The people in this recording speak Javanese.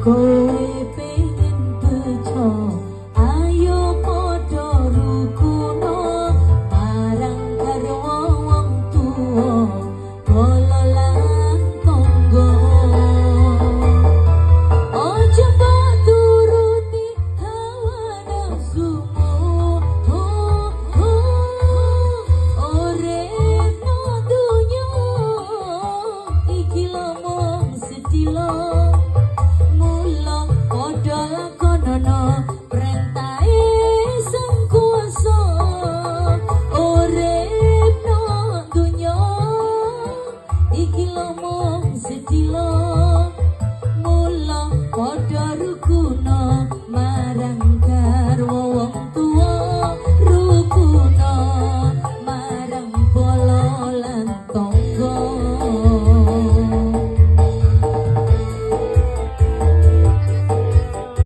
Kowe pengen bejo, ayo padha rukuno marang garwa wong tuwa, kala lan tangga. Ojo mbok turuti hawa nafsumu, oh, oh, urip nang donya iki lho mung sedilo. Mula padha lakonono perintahe Sang Kuwasa. Urip nang donya iki lho mung sedilo. Mula padha